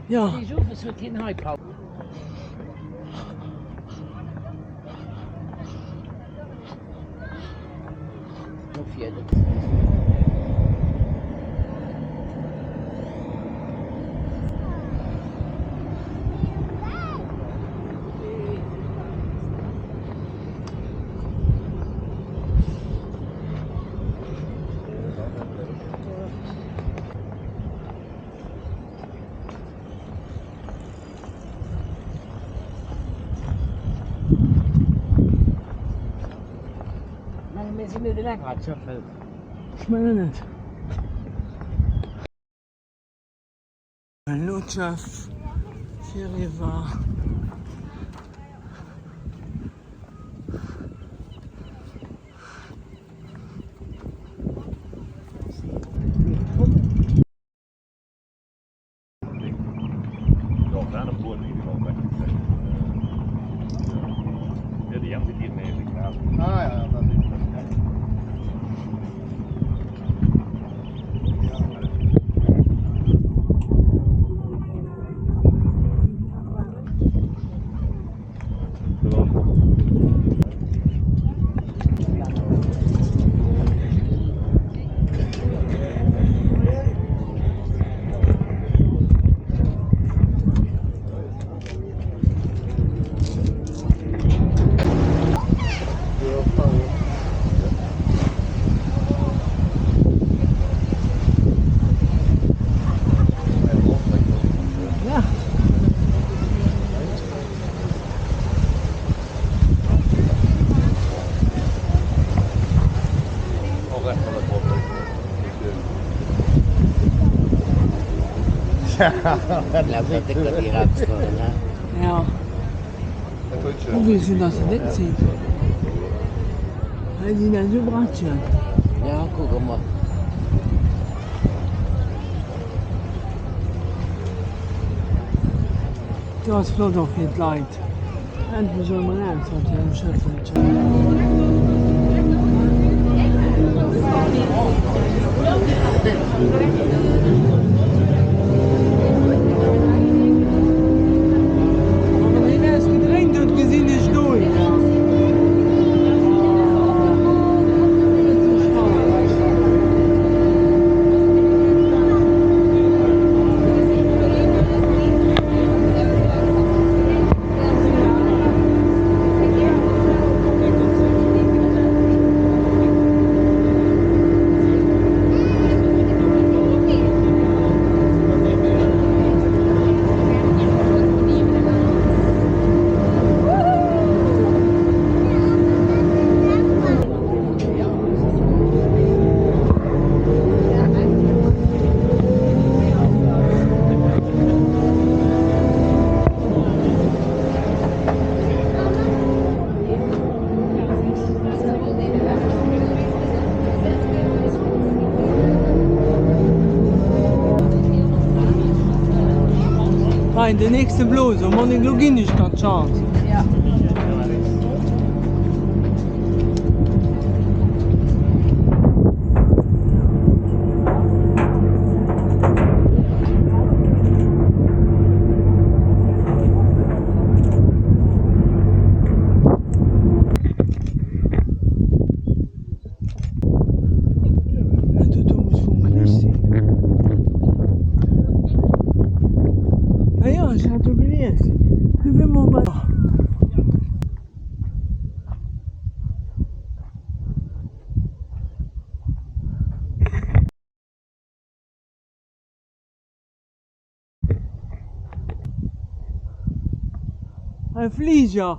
Ja. Ech mengen net. Elo d'Schëff fir eriwwer. Ja. Wéi sinn dass se déck sinn. Hei sinn der esou Bratschen. Ja, kucke mer. Do ass flott och fir d'Leit. Endlech emol eraus mat hirem Schëffelchen. Wann en een ausgedréint huet, gesinn ech dohinner. Rein den nächste Bloso, Monique, lo ginn ech der d'Chance. Ja. Dat dote muss vum Krich sinn. Ah jo, ech hat do gelies. Du wéi mer bei. E Fliger.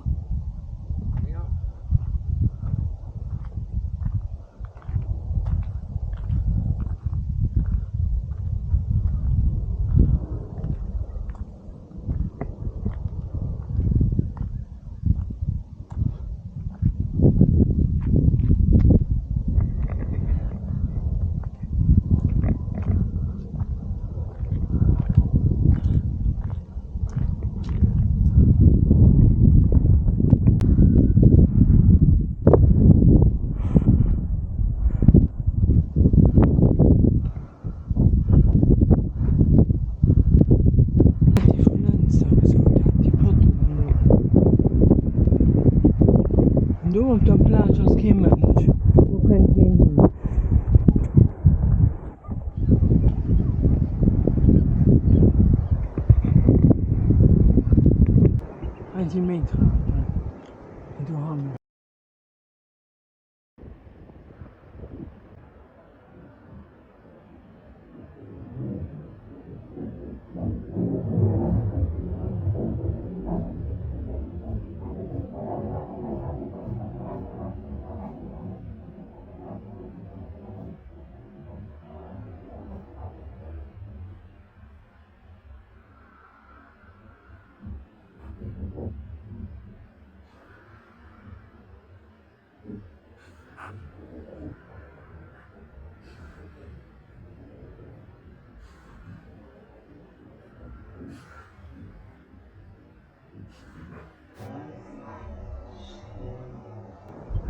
Do op der Plage ass kee Mënsch, do kënnt keen hin. Hei si méi Trapen wéi dohannen.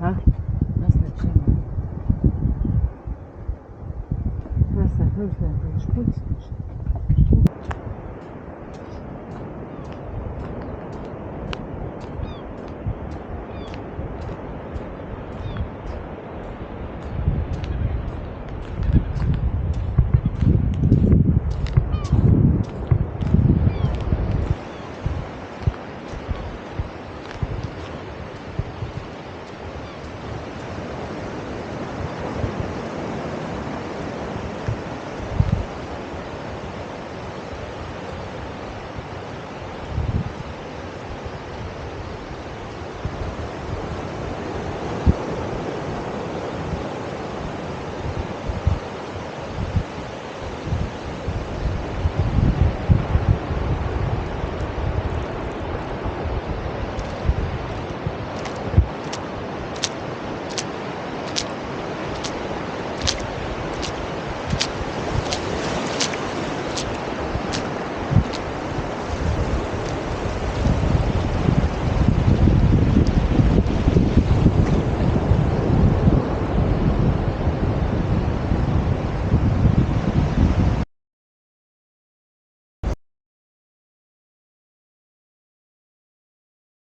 Hä? Ass net schlëmm. Ass dat Haus dat sprutzt nicht.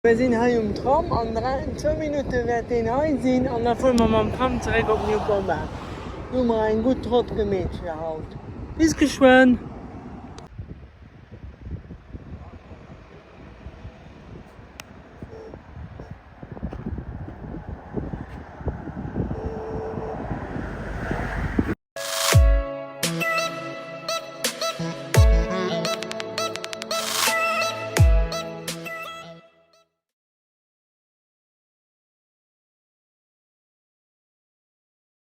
Mir sinn hei um Tram, an zwou Minutte wäert deen hei sinn an da fuere mer mam Tram zeréck op Newcombe. Do hu mer eng gutt Trott gemeet fir haut. Bis geschwënn!